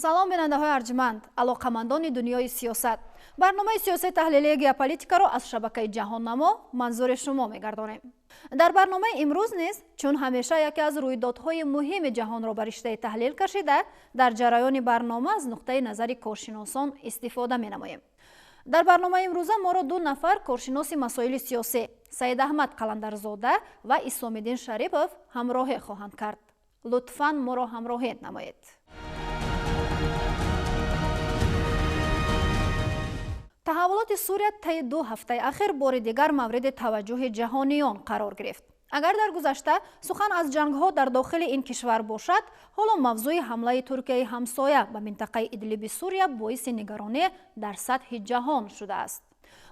Салом, бинандаҳои арҷманд, алоқамандони дунёи сиёсат. Барномаи сиёсии таҳлилии геополитикаро аз шабакаи Ҷаҳоннамо манзури шумо мегардонем. Дар барномаи имрӯз низ чун ҳамеша яке аз рӯйдодҳои муҳими ҷаҳонро ба риштаи таҳлил кашида, дар ҷараёни барнома аз нуқтаи назари коршиносон истифода менамоем. Дар барномаи имрӯза моро ду нафар коршиноси масоили сиёсӣ Саид Аҳмад Қаландарзода ва Исомиддин Шарипов ҳамроҳӣ хоҳанд кард. Лутфан моро ҳамроҳӣ намоед. Таҳаввулоти Сурия таи 2 ҳафтаи ахир бори дигар мавриди таваҷҷӯҳи ҷаҳониён қарор гирифт. Агар дар гузашта сухан аз ҷангҳо дар дохили ин кишвар бошад, ҳоло мавзӯи ҳамлаи Туркияи ҳамсоя ба минтақаи Идлиби Сурия боиси нигаронӣ дар сатҳи ҷаҳон шудааст.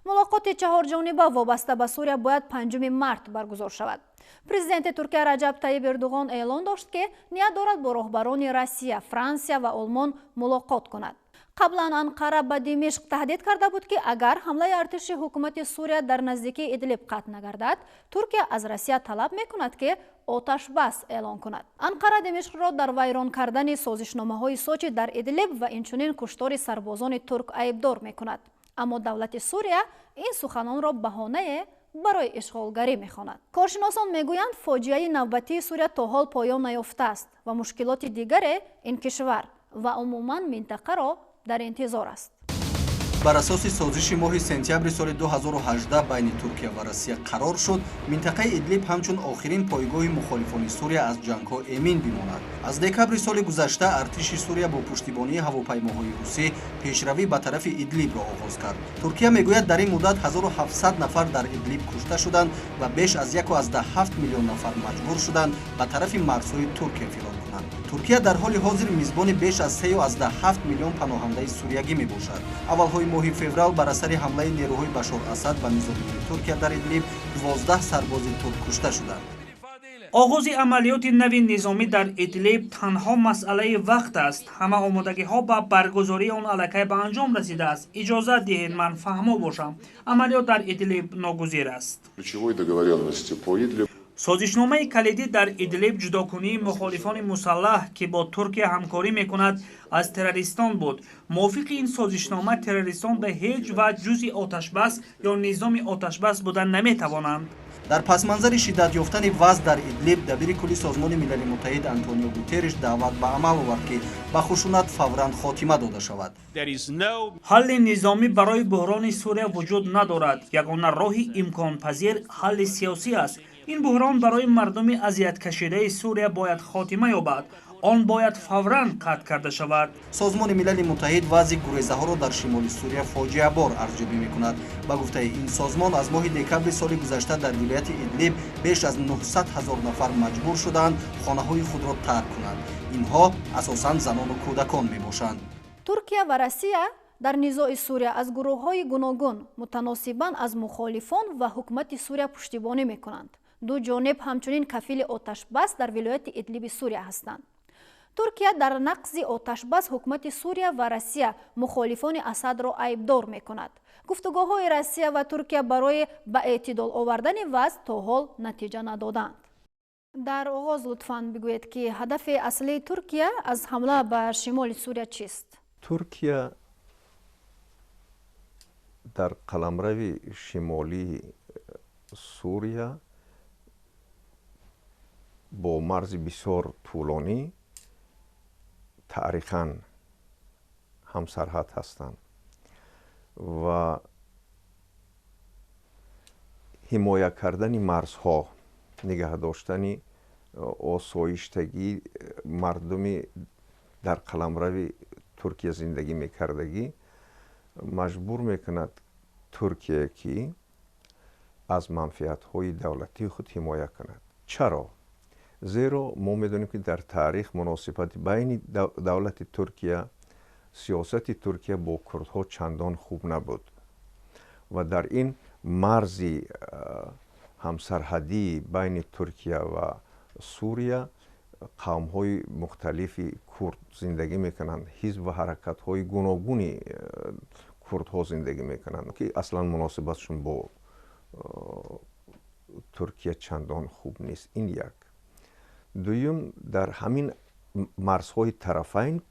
Мулоқоти чаҳорҷониба вобаста ба Сурия бояд 5 март баргузор шавад. Президенти Туркия Раҷаб Тайиб Эрдуғон эълон дошт, ки ният дорад бо роҳбарони Россия, Франсия ва Олмон мулоқот кунад. Қаблан Анқара ба Димишқ таҳдид карда буд, ки агар ҳамлаи артиши ҳукумати Сурия дар наздикии Идлиб қатъ нагардад, Туркия аз Россия талаб мекунад, ки оташбас эълон кунад. Анқара Димишқро дар вайрон кардани созишномаҳои Сочи дар Идлиб ва инчунин куштори сарбозони турк айбдор мекунад. Аммо давлати Сурия ин суханонро баҳонае барои ишғолгарӣ мехонад. Коршиносон мегӯянд, фоҷиаи навбатии Сурия то ҳол поён наёфтааст ва мушкилоти дигаре ин кишвар ва умуман минтақаро дар интизор аст. Бар асоси созиши моҳи сентябри соли 2018 байни Туркия ва Россия қарор шуд, минтақаи Идлиб ҳамчун охирин пойгоҳи мухолифони Сурия аз ҷангҳо эмин бимонад. Аз декабри соли гузашта артиши Сурия бо пуштибонии ҳавопаймоҳои русӣ пешравӣ ба тарафи Идлибро оғоз кард. Туркия мегӯяд, дар ин муддат 1700 нафар дар Идлиб кушта шуданд ва беш аз 1,7 миллион нафар маҷбур шуданд ба тарафи марзҳои Туркия фирор кунанд. Туркия дар ҳоли ҳозир мизбони беш аз 3,7 миллион паноҳандаи суриягӣ мебошад. Аввалҳои моҳи феврал бар асари ҳамлаи нерӯҳои Башор Асад ба низомиёни Туркия дар Идлиб 12 сарбози турк кушта шуданд. Оғози амалиёти нави низомӣ дар Идлиб танҳо масъалаи вақт аст. Ҳама омодагиҳо ба баргузории он аллакай ба анҷом расидааст. Иҷозат диҳед ман фаҳмо бошам. Амалиёт дар Идлиб ногузир аст. Ключевой договоренности по Идлибу. Созишномаи калидӣ дар Идлиб ҷудокунии мухолифони мусаллаҳ, ки бо Туркия ҳамкорӣ мекунад, аз террористон буд. Мувофиқи ин созишнома террористон ба ҳеҷ ваҷ ҷузъи оташбас ё низоми оташбас буда наметавонанд. Дар пасманзари шиддат ёфтани вазъ дар Идлиб дабири кулли Созмони Милали Муттаҳид Антонио Гутерриш даъват ба амал овард, ки ба хушунат фавран хотима дода шавад. Ҳалли низомӣ барои буҳрони Сурия вуҷуд надорад. Ягона роҳи имконпазир ҳалли сиёсӣ аст. Ин буҳрон барои мардуми азияткашидаи Сурия бояд хотима ёбад. Он бояд фавран қатъ карда шавад. Созмони Милали Муттаҳид вазъи гурезаҳоро дар шимоли Сурия фоҷиабор арзёбӣ мекунад. Ба гуфтаи ин созмон, аз моҳи декабри соли гузашта дар вилояти Идлиб беш аз 900 ҳазор нафар маҷбур шудаанд хонаҳои худро тарк кунанд. Инҳо асосан занону кӯдакон мебошанд. Туркия ва Россия дар низои Сурия аз гурӯҳҳои гуногун мутаносибан аз мухолифон ва ҳукумати Сурия пуштибонӣ мекунанд. Ду ҷониб ҳамчунин кафили оташбас дар вилояти Идлиби Сурия ҳастанд. Туркия дар нақзи оташбас ҳукумати Сурия ва Россия мухолифони Асадро айбдор мекунад. Гуфтугӯҳои Россия ва Туркия барои ба эътидол овардани вазъ то ҳол натиҷа надоданд. Дар оғоз лутфан бигӯед, ки ҳадафи аслии Туркия аз ҳамла ба шимоли Сурия чист? Туркия дар қаламрави шимолии Сурия бо марзи бисёр тӯлонӣ таърихан ҳамсарҳад ҳастанд ва ҳимоя кардани марзҳо, нигаҳ доштани осоиштагии мардуми дар қаламрави Туркия зиндагӣ мекардагӣ маҷбур мекунад Туркия, ки аз манфиатҳои давлатии худ ҳимоя кунад. Чаро? Зеро мо медонем, ки дар таърих муносибати байни давлати Туркия, сиёсати Туркия бо курдҳо чандон хуб набуд ва дар ин марзи ҳамсарҳадии байни Туркия ва Сурия қавмҳои мухталифи курд зиндагӣ мекунанд, ҳизб ва ҳаракатҳои гуногуни курдҳо зиндагӣ мекунанд, ки аслан муносибатшон бо Туркия чандон хуб нест. Ин як. Дуюм, дар ҳамин марзҳои тарафайн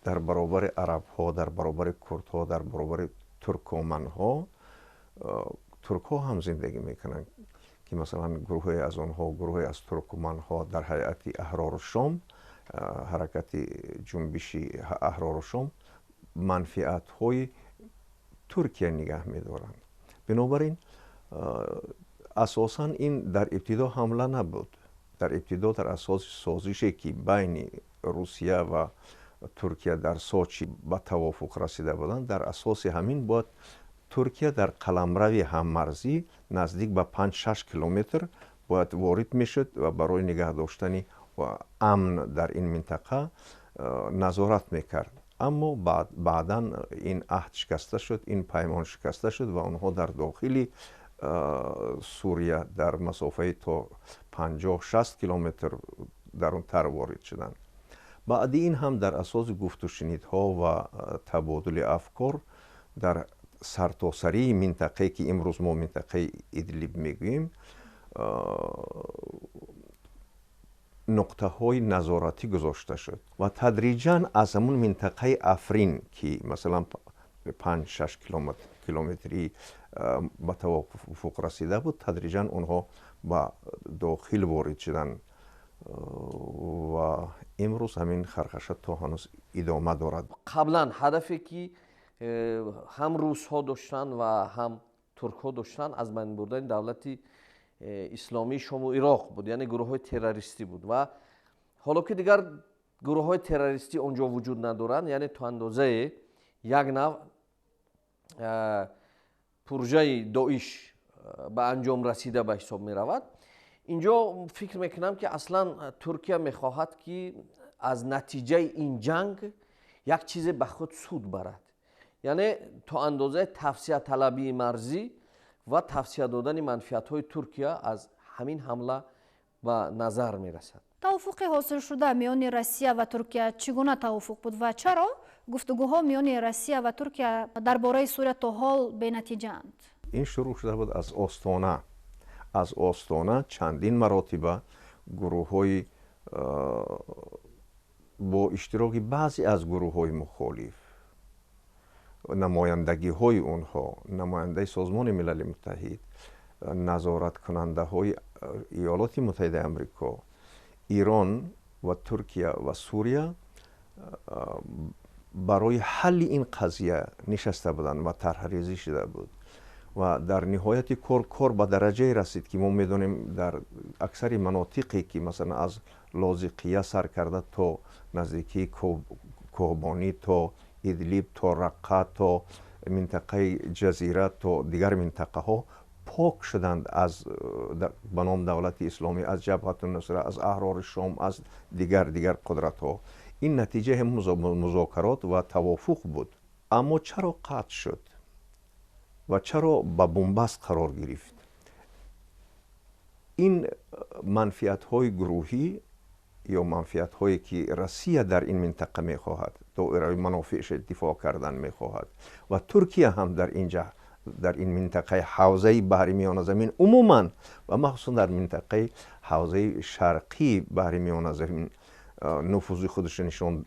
Дар баробари арабҳо, дар баробари курдҳо, дар баробари туркоманҳо туркҳо ҳам зиндагӣ мекунанд, ки масалан гурӯҳе аз онҳо, гурӯҳе аз туркманҳо дар ҳайати Аҳрору Шом, ҳаракати ҷунбиши Аҳрору Шом манфиатҳои Туркия нигаҳ медоранд. Бинобар ин асосан ин дар ибтидо ҳамла набуд. Дар ибтидо дар асоси созише, ки байни Русия ва Туркия дар Сочи ба тавофуқ расида буданд, дар асоси ҳамин бояд Туркия дар қаламрави ҳаммарзӣ наздик ба 5-6 километр бояд ворид мешуд ва барои нигаҳ доштани амн дар ин минтақа назорат мекард. Аммо баъдан ин аҳд шикаста шуд, ин паймон шикаста шуд ва онҳо дар дохили Сурия дар масофаи то 50-60 километр дарунтар ворид шуданд. Баъди ин ҳам дар асоси гуфтушунидҳо ва табодули афкор дар сартосарии минтақае, ки имрӯз мо минтақаи Идлиб мегӯем, нуқтаҳои назоратӣ гузошта шуд ва тадриҷан аз ҳамун минтақаи Африн, ки масалан 5-6 километрӣ ба тавофуқ расида буд, тадриҷан онҳо ба дохил ворид шуданд ва имрӯз ҳамин хархаша то ҳанӯз идома дорад. Қаблан ҳадафе, ки ҳам русҳо доштанд ва ҳам туркҳо доштанд, аз байн бурдани давлати исломии Шому Ироқ буд, яъне гурӯҳҳои террористӣ буд. Ва ҳоло ки дигар гурӯҳҳои террористӣ он ҷо вуҷуд надоранд, яъне то андозае як нав пуржаи Доиш ба анҷом расида ба ҳисоб меравад. Инҷо фикр мекунам, ки аслан Туркия мехоҳад, ки аз натиҷаи ин ҷанг як чизе ба худ суд барад, яъне то андозаи тавсеаталабии марзӣ ва тавсия додани манфиатҳои Туркия аз ҳамин ҳамла ба назар мерасад. Тавофуқи ҳосилшуда миёни Россия ва Туркия чӣ гуна тавофуқ буд ва чаро гуфтугӯҳо миёни Россия ва Туркия дар бораи Сурия то ҳол бенатиҷаанд? Ин шурӯъ шуда буд аз Остона. Аз Остона чандин маротиба гурӯҳҳои бо иштироки баъзе аз гурӯҳҳои мухолиф, намояндагиҳои онҳо, намояндаи Созмони Милали Муттаҳид, назораткунандаҳои Иёлоти Муттаҳидаи Амрико, Ирон ва Туркия ва Сурия барои ҳалли ин қазия нишаста буданд ва тарҳрезӣ шуда буд. Ва дар ниҳояти кор ба дараҷае расид, ки мо медонем, дар аксари манотиқе, ки масалан аз Лозиқия сар карда то наздикии Кобонӣ, то Идлиб, то Раққа, то минтақаи Ҷазира, то дигар минтақаҳо пок шуданд аз ба ном давлати исломӣ, аз Ҷабҳату Нусра, аз Аҳрори Шом, аз дигар қудратҳо. Ин натиҷаи музокарот ва тавофуқ буд. Аммо чаро қатъ шуд ва чаро ба бунбаст қарор гирифт? Ин манфиатҳои гурӯҳӣ ё манфиатҳое, ки Россия дар ин минтақа мехоҳад, доираи манофеъша дифоъ кардан мехоҳад ва Туркия ҳам дар инҷа, дар ин минтақаи ҳавзаи баҳри Миёназамин умуман ва махсусан дар минтақаи ҳавзаи шарқии баҳри Миёназамин нуфузи худашро нишон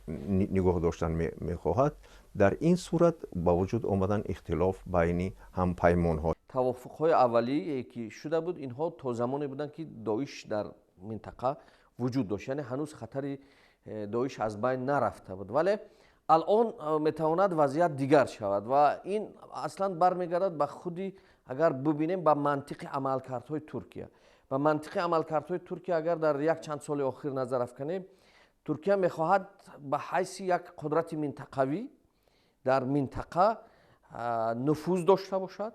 нигоҳ доштан мехоҳад. Дар ин сурат ба вуҷуд омадан ихтилоф байни ҳампаймонҳо. Тавофуқҳои аввалие, ки шуда буд, инҳо то замоне буданд, ки Доиш дар минтақа вуҷуд дошт, яъне ҳанӯз хатари Доиш аз байн нарафта буд. Вале алон метавонад вазъият дигар шавад ва ин аслан бармегардад ба худи, агар бубинем, ба мантиқи амалкардҳои Туркия. Ба мантиқи амалкардҳои Туркия агар дар як чанд соли охир назар афканем, Туркия мехоҳад ба ҳайси як қудрати минтақавӣ дар минтақа нуфуз дошта бошад.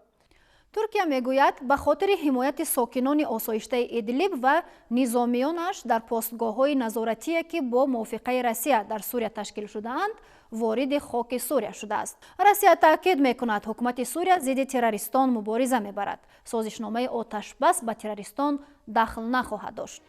Туркия мегӯяд, ба хотири ҳимояти сокинони осоиштаи Идлиб ва низомиёнаш дар постгоҳҳои назоратие, ки бо мувофиқаи Россия дар Сурия ташкил шудаанд, вориди хоки Сурия шудааст. Россия таъкид мекунад, ҳукумати Сурия зидди террористон мубориза мебарад, созишномаи оташбас ба террористон дахл нахоҳад дошт.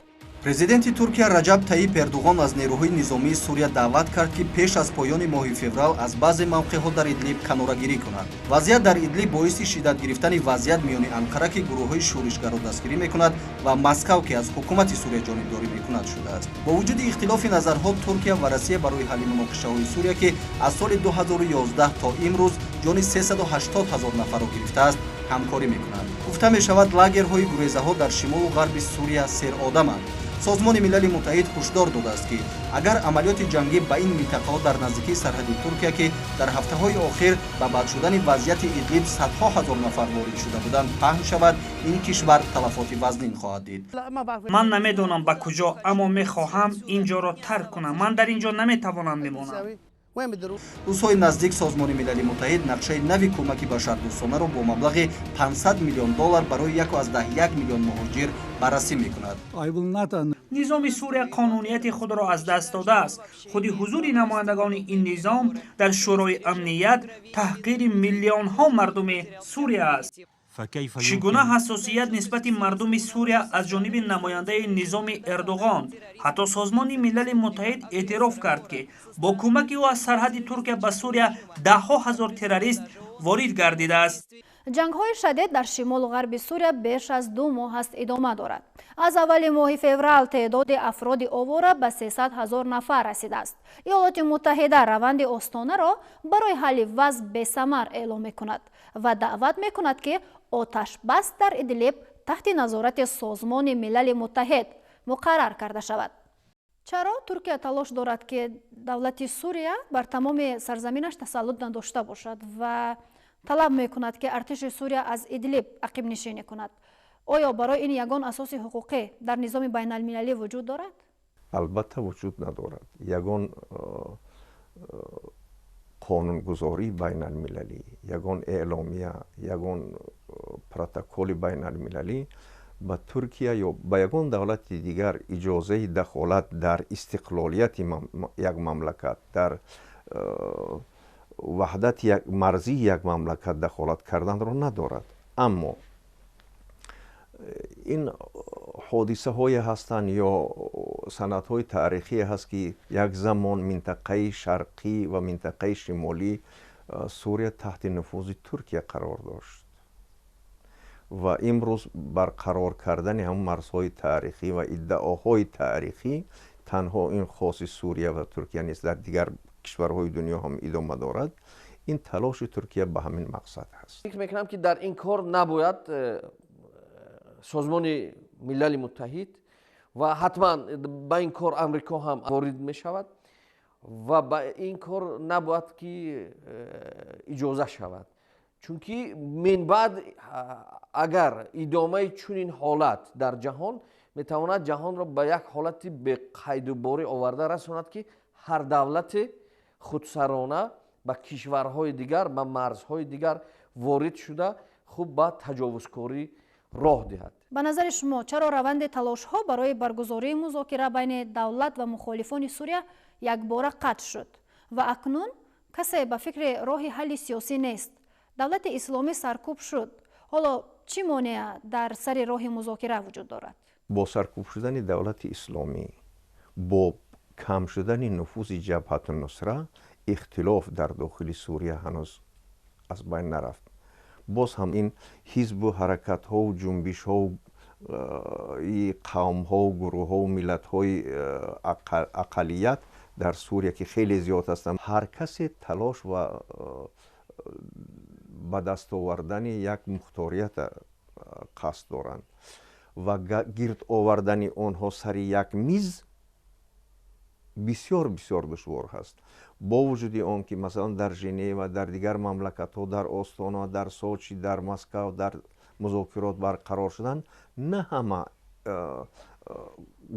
Президенти Туркия Раҷаб Таиб Эрдуғон аз нерӯҳои низомии Сурия даъват кард, ки пеш аз поёни моҳи феврал аз баъзе мавқеъҳо дар Идлиб канорагирӣ кунад. Вазъият дар Идлиб боиси шиддат гирифтани вазъият миёни Анқара, ки гурӯҳҳои шӯришгарро дастгирӣ мекунад, ва Москав, ки аз ҳукумати Сурия ҷонибдорӣ мекунад, шудааст. Бо вуҷуди ихтилофи назарҳо, Туркия ва Россия барои ҳалли муноқишаҳои Сурия, ки ки аз соли 2011 то имрӯз ҷони 380 ҳазор нафарро гирифтааст, ҳамкорӣ мекунад. Гуфта мешавад, лагерҳои гурезаҳо дар шимолу ғарби Сурия серодаманд. Созмони Милали Муттаҳид ҳушдор додааст, ки агар амалиёти ҷангӣ ба ин минтақаҳо дар наздикии сарҳади Туркия, ки дар ҳафтаҳои охир ба бад шудани вазъияти Идлиб садҳо ҳазор нафар ворид шуда буданд, паҳн шавад, ин кишвар талафоти вазнин хоҳад дид. Ман намедонам ба куҷо, аммо мехоҳам ин ҷоро тарк кунам. Ман дар ин ҷо наметавонам бимонам. Рӯзҳои наздик Созмони Милали Муттаҳид нақшаи нави кӯмаки башардӯстонаро бо маблағи 500 миллион доллар барои 1,1 миллион муҳоҷир баррасӣ мекунад. Низоми Сурия қонунияти худро аз даст додааст. Худи ҳузури намояндагони ин низом дар Шӯрои Амният таҳқири миллионҳо мардуми Сурия аст. Чӣ гуна ҳассосият нисбати мардуми Сурия аз ҷониби намояндаи низоми Эрдуғон? Ҳатто Созмони Милали Муттаҳид эътироф кард, ки бо кӯмаки ӯ аз сарҳади Туркия ба Сурия даҳҳо ҳазор террорист ворид гардидааст. Ҷангҳои шадид дар шимолу ғарби Сурия беш аз 2 моҳ аст идома дорад. Аз аввали моҳи феврал теъдоди афроди овора ба 300 ҳазор нафар расидааст. Иёлоти Муттаҳида раванди Остонаро барои ҳалли вазъ бесамар эълом мекунад ва даъват мекунад, ки оташбас дар Идлиб таҳти назорати Созмони Милали Муттаҳид муқаррар карда шавад. Чаро Туркия талош дорад, ки давлати Сурия бар тамоми сарзаминаш тасаллут надошта бошад ва талаб мекунад, ки артиши Сурия аз Идлиб ақибнишинӣ кунад? Оё барои ин ягон асоси ҳуқуқӣ дар низоми байналмилалӣ вуҷуд дорад? Албатта, вуҷуд надорад. Ягон қонунгузории байналмилалӣ, ягон эъломия, ягон протоколи байналмилалӣ ба Туркия ё ба ягон давлати дигар иҷозаи дахолат дар истиқлолияти як мамлакат, дар ваҳдати марзии як мамлакат дахолат карданро надорад. Аммо ин ҳодисаҳое ҳастанд ё санадҳои таърихие ҳаст, ки як замон минтақаи шарқӣ ва минтақаи шимолии Сурия таҳти нуфузи Туркия қарор дошт ва имрӯз барқарор кардани ҳамон марзҳои таърихӣ ва иддаоҳои таърихӣ танҳо ин хоси Сурия ва Туркия нест, дар дигар кишварҳои дунё ҳам идома дорад. Ин талоши Туркия ба ҳамин мақсад ҳаст. Фикр мекунам, ки дар ин кор набояд Созмони Милали Муттаҳид ва ҳатман ба ин кор Амрико ҳам ворид мешавад ва ба ин кор набояд ки иҷоза шавад, чунки минбаъд агар идомаи чунин ҳолат дар ҷаҳон метавонад ҷаҳонро ба як ҳолати беқайдуборӣ оварда расонад, ки ҳар давлате худсарона ба кишварҳои дигар, ба марзҳои дигар ворид шуда, хуб ба таҷовузкорӣ роҳ диҳад. Ба назари шумо, чаро раванди талошҳо барои баргузории музокира байни давлат ва мухолифони Сурия якбора қатъ шуд ва акнун касе ба фикри роҳи ҳалли сиёсӣ нест? Давлати Исломӣ саркӯб шуд. Ҳоло чӣ монеа дар сари роҳи музокира вуҷуд дорад? Бо саркӯб шудани Давлати Исломӣ, бо кам шудани нуфузи Ҷабҳатуннусра, ихтилоф дар дохили Сурия ҳанӯз аз байн нарафт. Боз ҳам ин ҳизбу ҳаракатҳову ҷунбишҳоу қавмҳову гурӯҳҳову миллатҳои ақаллият дар Сурия, ки хеле зиёд ҳастанд, ҳар касе талош ва ба даст овардани як мухторията қасд доранд ва гирд овардани онҳо сари як миз бисёр бисёр душвор ҳаст. Бо вуҷуди он ки, масалан, дар Женева, дар дигар мамлакатҳо, дар Остона, дар Сочи, дар Москав дар музокирот барқарор шуданд, на ҳама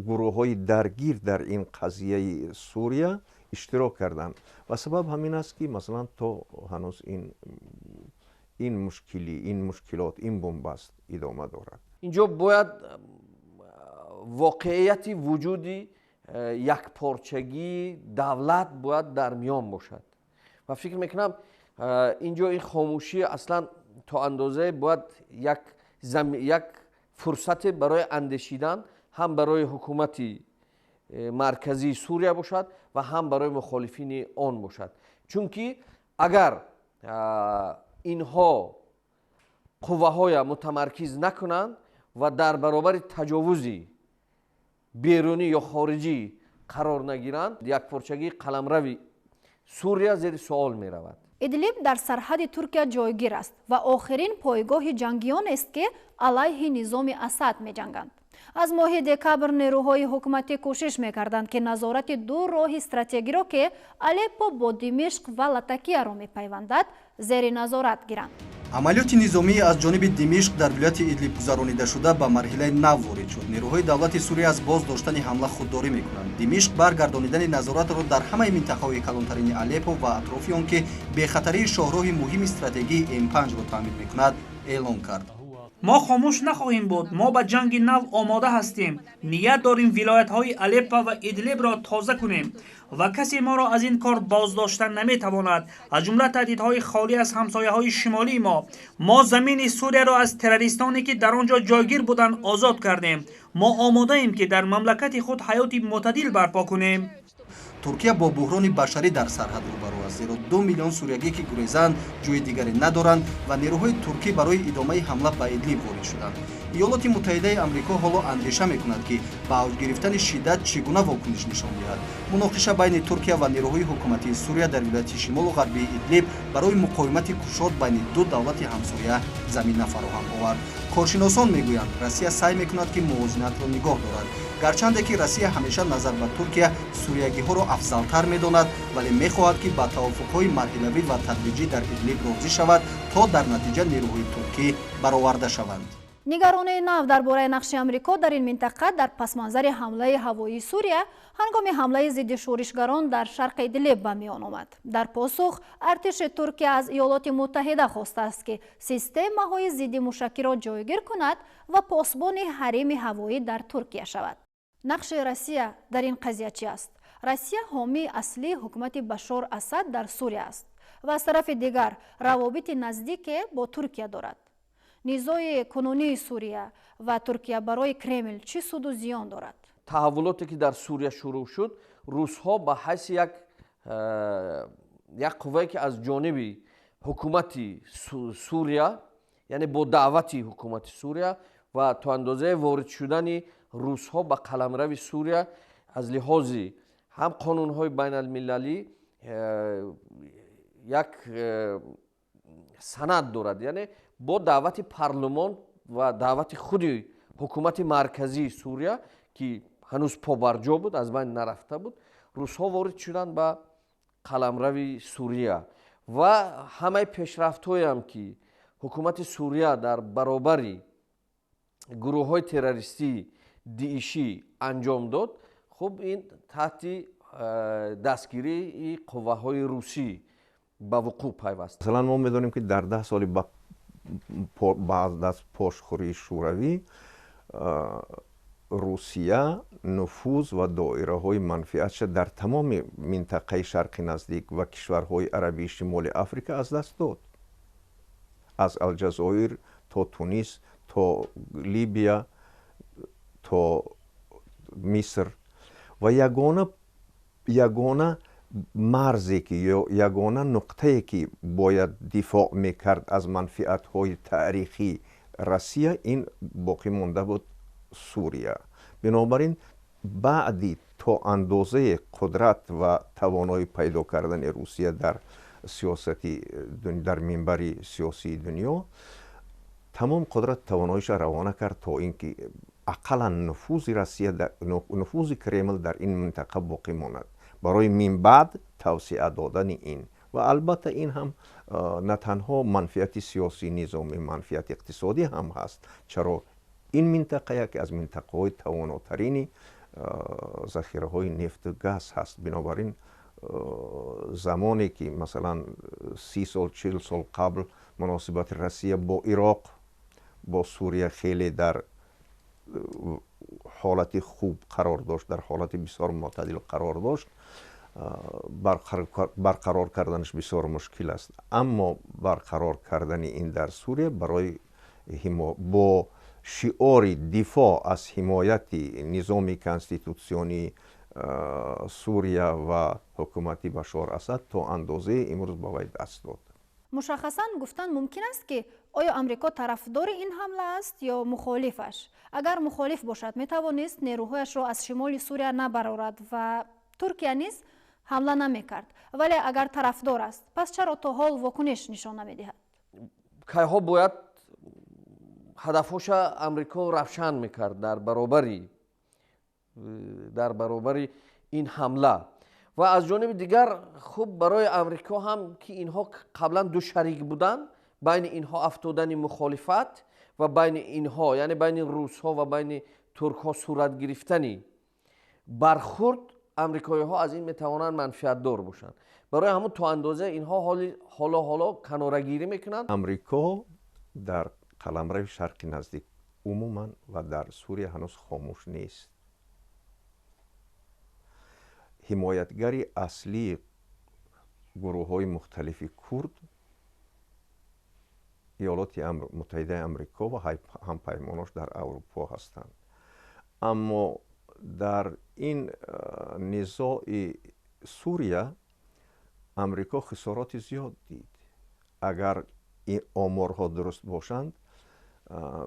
гурӯҳҳои даргир дар ин қазияи Сурия иштирок карданд ва сабаб ҳамин аст, ки, масалан, то ҳанӯз ин мушкилӣ, ин мушкилот, ин бунбаст идома дорад. Инҷо бояд воқеияти вуҷуди якпорчагии давлат бояд дар миён бошад ва фикр мекунам, инҷо ин хомӯшӣ аслан то андозае бояд як фурсате барои андешидан ҳам барои ҳукумати марказии Сурия бошад ва ҳам барои мухолифини он бошад, чунки агар инҳо қувваҳоя мутамаркиз накунанд ва дар баробари таҷовузи берунӣ ё хориҷӣ қарор нагиранд, якпорчагии қаламрави Сурия зери суол меравад. Идлиб дар сарҳади Туркия ҷойгир аст ва охирин пойгоҳи ҷангионест, ки алайҳи низоми Асад меҷанганд. Аз моҳи декабр нерӯҳои ҳукуматӣ кӯшиш мекарданд, ки назорати ду роҳи стратегиро, ки Алеппо бо Димишқ ва Латакияро мепайвандад, зери назорат гиранд. Амалиёти низомӣ аз ҷониби Димишқ дар вилояти Идлиб гузаронидашуда ба марҳилаи нав ворид шуд. Нерӯҳои давлати Сурия аз боз доштани ҳамла худдорӣ мекунанд. Димишқ баргардонидани назоратро дар ҳамаи минтақаҳои калонтарини Алеппо ва атрофи он, ки бехатарии шоҳроҳи муҳими стратегии М5-ро таъмин мекунад, эълон кард. Мо хомӯш нахоҳем буд. Мо ба ҷанги нав омода ҳастем. Ният дорем вилоятҳои Алеппо ва Идлибро тоза кунем ва касе моро аз ин кор боздошта наметавонад, аз ҷумла таҳдидҳои холӣ аз ҳамсояҳои шимолии мо. Мо замини Сурияро аз террористоне, ки дар он ҷо ҷойгир буданд, озод кардем. Мо омодаем, ки дар мамлакати худ ҳаёти мӯътадил барпо кунем. Туркия бо буҳрони башарӣ дар сарҳад рӯбарӯ аст, зеро 2 миллион суриягӣ, ки гурезанд, ҷои дигаре надоранд ва нерӯҳои туркӣ барои идомаи ҳамла ба Идлиб ворид шуданд. Иёлоти Муттаҳидаи Амрико ҳоло андеша мекунад, ки ба авҷ гирифтани шиддат чӣ гуна вокуниш нишон диҳад. Муноқиша байни Туркия ва нерӯҳои ҳукуматии Сурия дар вилояти шимолу ғарбии Идлиб барои муқовимати кушод байни ду давлати ҳамсоя замина фароҳам овард. Коршиносон мегӯянд, Россия саъй мекунад, ки мувозинатро нигоҳ дорад. Гарчанде ки Россия ҳамеша назар ба Туркия суриягиҳоро афзалтар медонад, вале мехоҳад, ки ба тавофуқҳои марҳилавӣ ва тадриҷӣ дар Идлиб розӣ шавад, то дар натиҷа нерӯҳои туркӣ бароварда шаванд. Нигаронии нав дар бораи нақши Амрико дар ин минтақа дар пасманзари ҳамлаи ҳавоии Сурия ҳангоми ҳамлаи зидди шӯришгарон дар шарқи Идлиб ба миён омад. Дар посух артиши Туркия аз Иёлоти Муттаҳида хостааст, ки системаҳои зидди мушакиро ҷойгир кунад ва посбони ҳарими ҳавоӣ дар Туркия шавад. Нақши Россия дар ин қазия чи аст? Россия ҳомии аслии ҳукумати Башор Асад дар Сурия аст ва аз тарафи дигар равобити наздике бо Туркия дорад. Низои кунунии Сурия ва Туркия барои Кремл чӣ суду зиён дорад? Таҳаввулоте, ки дар Сурия шурӯъ шуд, русҳо ба ҳайси як қуввае, ки аз ҷониби ҳукумати Сурия, яъне бо даъвати ҳукумати Сурия ва то андозаи ворид шудани русҳо ба қаламрави Сурия аз лиҳози ҳам қонунҳои байналмилалӣ як санад дорад, яъне бо даъвати парлумон ва даъвати худи ҳукумати марказии Сурия, ки ҳанӯз побарҷо буд, аз байн нарафта буд, русҳо ворид шуданд ба қаламрави Сурия. Ва ҳамаи пешрафтҳоеам, ки ҳукумати Сурия дар баробари гурӯҳҳои террористии диишӣ анҷом дод, хуб, ин таҳти дастгирии қувваҳои русӣ ба вуқӯъ пайваст. Масалан, мо медонем, ки дар 10 соли баъд аз пошхӯрии Шӯравӣ Русия нуфуз ва доираҳои манфиатша дар тамоми минтақаи Шарқи Наздик ва кишварҳои арабии Шимоли Африка аз даст дод, аз Алҷазоир то Тунис, то Либия, то Миср. Ва ягона марзе ки ё ягона нуқтае, ки бояд дифоъ мекард аз манфиатҳои таърихии Россия, ин боқӣ монда буд Сурия. Бинобар ин, баъди то андозаи қудрат ва тавоноӣ пайдо кардани Русия дар сиёсати, дар минбари сиёсии дунё, тамом қудрат тавоноиша равона кард, то ин ки ақаллан нуфузи Россия, нуфузи Кремл дар ин минтақа боқӣ монад барои минбаъд тавсеа додани ин. Ва албатта, ин ҳам на танҳо манфиати сиёсӣ, низомӣ, манфиати иқтисодӣ ҳам ҳаст. Чаро ин минтақа яке аз минтақаҳои тавонотарини захираҳои нефту газ ҳаст. Бинобар ин, замоне ки, масалан, 30 сол, 40 сол қабл муносибати Россия бо Ироқ, бо Сурия хеле дар ҳолати хуб қарор дошт, дар ҳолати бисёр мӯътадил қарор дошт, барқарор карданаш бисёр мушкил аст. Аммо барқарор кардани ин дар Сурия барои бо шиори дифоъ аз ҳимояти низоми конститутсионии Сурия ва ҳукумати Башор Асад то андозаи имрӯз ба вай даст дод. Мушаххасан гуфтан мумкин аст, ки оё Амрико тарафдори ин ҳамла аст ё мухолифаш? Агар мухолиф бошад, метавонист нерӯҳояшро аз шимоли Сурия набарорад ва Туркия низ Ҳамла намекард, вале агар тарафдор аст, пас чаро то ҳол вокуниш нишон намедиҳад? Кайҳо бояд ҳадафҳоша Амрико равшан мекард дар баробари ин ҳамла. Ва аз ҷониби дигар, хуб, барои Амрико ҳам, ки инҳо қаблан ду шарик буданд, байни инҳо афтодани мухолифат ва байни инҳо, яъне байни русҳо ва байни туркҳо сурат гирифтани бархурд, амрикоиҳо аз ин метавонанд манфиатдор бошанд. Барои ҳамун то андоза инҳо ҳоло ҳоло канорагирӣ мекунанд. Амрико дар қаламрави Шарқи Наздик умуман ва дар Сурия ҳанӯз хомӯш нест. Ҳимоятгари аслии гурӯҳҳои мухталифи курд Иёлоти Муттаҳидаи Амрико ва ҳампаймонош дар Аврупо ҳастанд. Аммо дар ин низои Сурия Амрико хисороти зиёд дид. Агар ин оморҳо дуруст бошанд,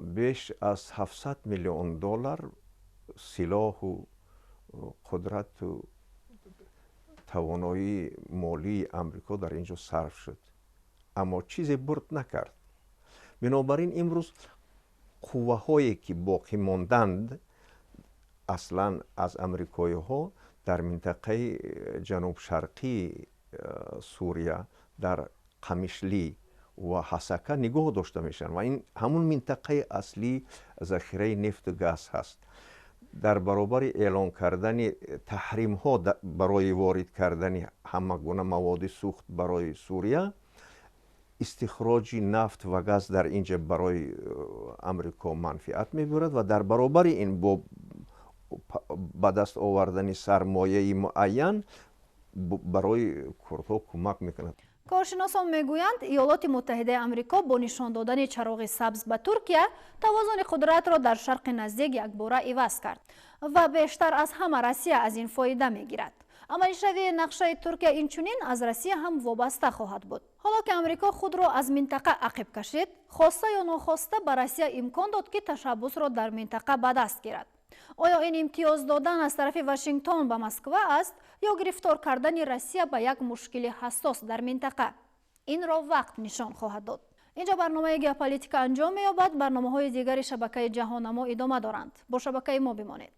беш аз 700 миллион доллар силоҳу қудрату тавоноии молии Амрико дар ин ҷо сарф шуд, аммо чизе бурд накард. Бинобар ин имрӯз қувваҳое ки боқӣ монданд, аслан аз амрикоиҳо, дар минтақаи ҷанубшарқии Сурия, дар Қамишлӣ ва Ҳасака нигоҳ дошта мешаванд ва ин ҳамун минтақаи аслии захираи нефту газ ҳаст. Дар баробари эълон кардани таҳримҳо барои ворид кардани ҳама гуна маводи сӯхт барои Сурия, истихроҷи нафт ва газ дар ин ҷа барои Амрико манфиат мебарад ва дар баробари ин бо ба даст овардани сармояи муайян барои курдҳо кӯмак мекунад. Коршиносон мегӯянд, Иёлоти Муттаҳидаи Амрико бо нишон додани чароғи сабз ба Туркия тавозуни қудратро дар Шарқи Наздик якбора иваз кард ва бештар аз ҳама Россия аз ин фоида мегирад. Амалишавии нақшаи Туркия инчунин аз Россия ҳам вобаста хоҳад буд. Ҳоло ки Амрико худро аз минтақа ақиб кашид, хоста ё нохоста ба Россия имкон дод, ки ташаббусро дар минтақа ба даст гирад. Оё ин имтиёз додан аз тарафи Вашингтон ба Москва аст ё гирифтор кардани Россия ба як мушкили ҳассос дар минтақа? Инро вақт нишон хоҳад дод. Инҷо барномаи «Геополитика» анҷом меёбад. Барномаҳои дигари шабакаи Ҷаҳоннамо идома доранд. Бо шабакаи мо бимонед.